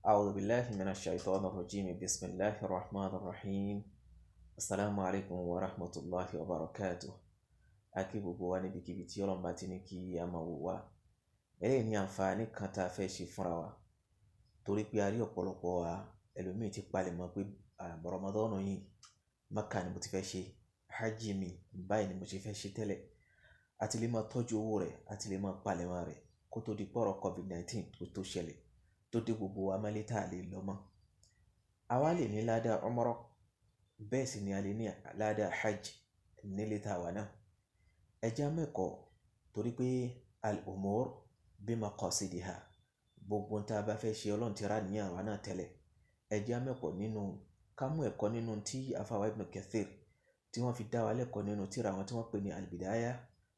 أعوذ بالله من الشيطان الرجيم. بسم الله الرحمن الرحيم. السلام عليكم ورحمة الله وبركاته. A kí gbogbo wa níbikíbi tí Ọlọ́run bá ti ní kí a máa wò wá. Eléyìí ní àǹfààní kan tá a fẹ́ ṣe fúnra wa, torí pé a rí ọ̀pọ̀lọpọ̀ wa, ẹlòmíì ti palẹ̀mọ́ pé Ramadan yìí, Mẹ́kà ni mo ti fẹ́ ṣe, hajj mi báyìí ni mo ṣe fẹ́ ṣe tẹ́lẹ̀. A ti lè máa tọ́jú owó rẹ̀, a ti lè máa palẹ̀mọ́ rẹ̀ kó tó di pọ̀rọ̀ COVID-19 tó tó ṣẹlẹ̀, tó dé gbogbo wa mọ́lé tá a lè lọ mọ́. Àwa lè ní ládàá umrah, bẹ́ẹ̀ sì ni a lè ní ládàá hajj nílé tá a wà náà. Ẹ jẹ́ á mẹ́kọ̀ọ́, torí pé al-umur bimaqasidiha, gbogbo ohun tí a bá fẹ́ ṣe, Ọlọ́run ti rà ní àwa náà tẹ́lẹ̀. Ẹ jẹ́ á mẹ́kọ̀ọ́ nínú ká mú ẹ̀kọ́ nínú tí àfáwà Ibn Kathir tí wọ́n fi dá wa lẹ́kọ̀ọ́ nínú tírà wọn tí wọ́n pè ní Al-Bidaya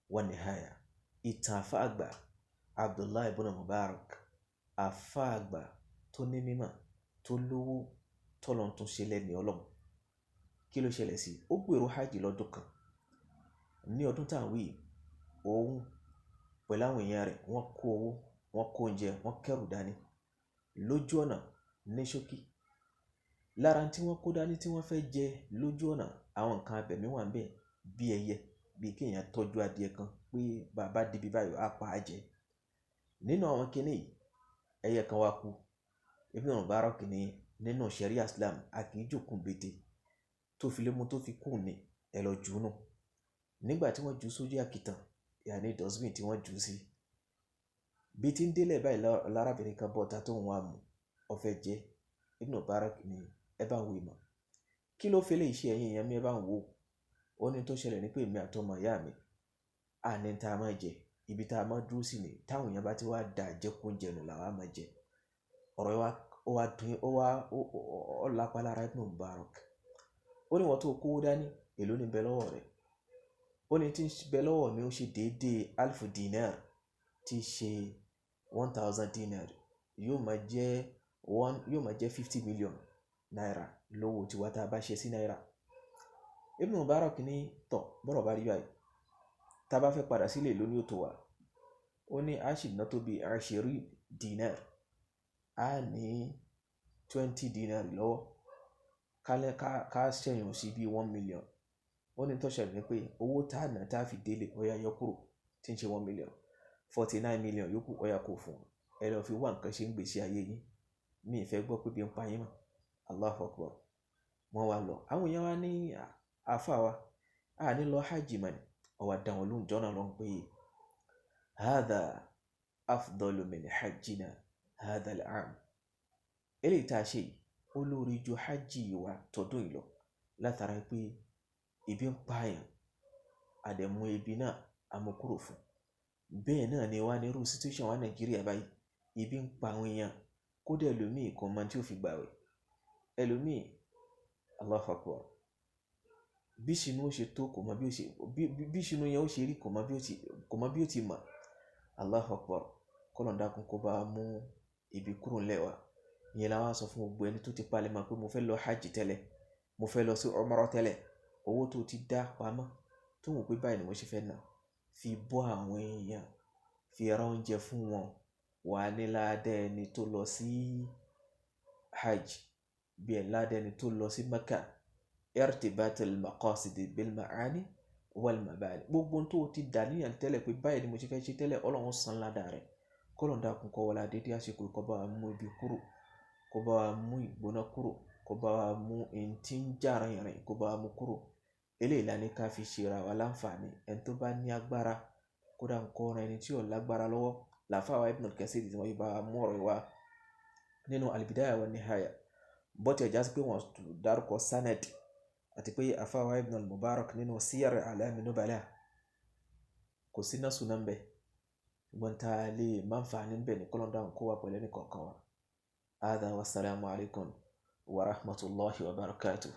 wa Nihaya. Ìtàn àfá àgbà Abdullah ibn Mubarak, àfá àgbà tó ní mímọ̀, tó lówó, tọ́lọ́run tún ṣe lẹ́ni Ọlọ́run. Kí ló ṣẹlẹ̀ sí i? Ó gbèrò hajj lọ́dún kan. Ní ọdún tá à ń wí yìí, òun pẹ̀lú àwọn èèyàn rẹ̀, wọ́n kó owó, wọ́n kó oúnjẹ, wọ́n kẹ́rù dání lójú ọ̀nà ní ṣókí. Lára tí wọ́n kó dání tí wọ́n fẹ́ jẹ lójú ọ̀nà, àwọn nǹkan abẹ̀mí wà níbẹ̀ bí ẹyẹ, bí kí èèyàn tọ́jú adìẹ kan pé bàbá débi báyìí á pa á jẹ. Nínú àwọn kíní yìí, ẹyẹ kan wá kú. Ibn Mubarak ní nínú Sharia Islam, a kì í jókòó bété tó fi lé mú tó fi kú ní ẹ lọ jù ú nù. Nígbà tí wọ́n jù ú sójú àkìtàn, yàní dustbin tí wọ́n jù ú sí. Bí tí ń délẹ̀ báyìí, lárábìnrin kan bọ́ta tó ń wá mú, ó fẹ́ jẹ. Ibn Mubarak ní ẹ bá ń wo ìmọ̀. Kí ló fi lè ṣe ẹ̀yin èèyàn mi, ẹ bá ń wò ó? Ó ní tó ṣẹlẹ̀ ní pé èmi àtọmọ ìyá mi, a ní tá a máa jẹ, ibi tá a máa dúró sí ni táwọn èèyàn bá ti wá da àjẹkù oúnjẹ nù làwa máa jẹ. Ọ̀rọ̀ yìí wá, ó wá dùn, ó wá, ó lápá lára Ibn Mubarak. Ó ní wọ́n tó kówó dání, èló ní bẹ lọ́wọ́ rẹ̀? Ó ní tí ń bẹ lọ́wọ́ mi ó ṣe déédéé alfu dinar, tí í ṣe 1,000 dinar, yóò máa jẹ́ one, yóò máa jẹ́ 50 million naira lówó tiwa tá a bá ṣe sí náírà. Ibn Mubarak ní tọ̀, bọ́rọ̀ bá rí báyìí, tá a bá fẹ́ padà sílé, èló ní ó tó wa? Ó ní a sì ná tó bí àṣírí dinar, a ní 20 dinar lọ́wọ́, ká ṣẹ̀yàn sí bí 1 million. Ó ní tó ṣẹlẹ̀ ní pé owó tá a ná tá a fi délé, ó yá, yọ kúrò tí ń ṣe 1 million, 49 million yòókù, ó yá, kó fún un, ẹ lọ fi wá nǹkan ṣe ń gbèsè ayé yín, mi ì fẹ́ gbọ́ pé bí ń pa yín mọ́. Allahu Akbar. Wọ́n wá lọ, àwọn èèyàn wá ní àáfà wa, a ní lọ hajj mọ́ ni. Ó wá dá wọn lóhùn jọ́nà lọ́hùn pé hadha afdalu min hajjina hadha al-am, eléyìí tá a ṣe yìí, ó lóore ju hajj wa tọdún yìí lọ, látara pé ebi ń pààyàn, àdẹ̀mú ebi náà amúkúrò fún. Bẹ́ẹ̀ náà ni wá ní irú situation wa Nàìjíríà báyìí, ebi ń pa àwọn èèyàn, kódà ẹlòmíì kò mọ tí ó fi gbààwẹ̀, ẹlòmíì, Allahu Akbar, bí ìṣínú ó ṣe tó, kò mọ bí ó ṣe, bí ìṣínú yẹn ó ṣe rí, kò mọ bí ó ti mọ̀. Allahu Akbar. Kọ́lọ́n dákun kó bá mú ibi kúrò ńlẹ̀ wa. Ìyẹn la wá sọ fún gbogbo ẹni tó ti palẹ̀ mọ́ pé mo fẹ́ lọ hajj tẹ́lẹ̀, mo fẹ́ lọ sí umrah tẹ́lẹ̀, owó tó ti dá pamọ́ tó wù pé báyìí ni mo ṣe fẹ́ ná, fi bọ́ àwọn èèyàn, fi ra oúnjẹ fún wọn, wà ní ládàá ẹni tó lọ sí hajj, bí ẹ̀ ládàá ẹni tó lọ sí Mecca. Irtibatul maqasidi bil ma'ani wal mabani, gbogbo tó ti dà níyàn tẹ́lẹ̀ pé báyìí ni mo ṣe fẹ́ ṣe tẹ́lẹ̀, Ọlọ́run san ládàá rẹ̀. Kọ́lọ́n dákun kó wọlé dédé àsìkò, kó bá wa mú ibi kúrò, kó bá wa mú ìgbóná kúrò, kó bá wa mú ẹni tí ń jà rìnrìn, kó bá wa mú kúrò. Eléyìí la ní ká fi ṣe ra wa láǹfààní. Ẹni tó bá ní agbára, kódà ń kọ́ ran ẹni tí ò lágbára lọ́wọ́. Làfáà wa Ibn Kathir tí wọ́n fi bá wa mú ọ̀rọ̀ wá nínú Al-Bidaya wa Nihaya, bó tiẹ̀ já sí pé wọ́n dárúkọ sanad, àti pé àfáà wa Ibn al-Mubarak nínú Siyar A'lam Nubala, kò sí náà sunan bẹ́ẹ̀, ṣùgbọ́n tá a lè máa ń fa ní bẹ́ẹ̀ ní kọ́lọ́n dáhùn kó wà pẹ̀lú ẹnì kọ̀ọ̀kan wa. Hada, wasalaamu alaykum wa rahmatulahi wa barakatuh.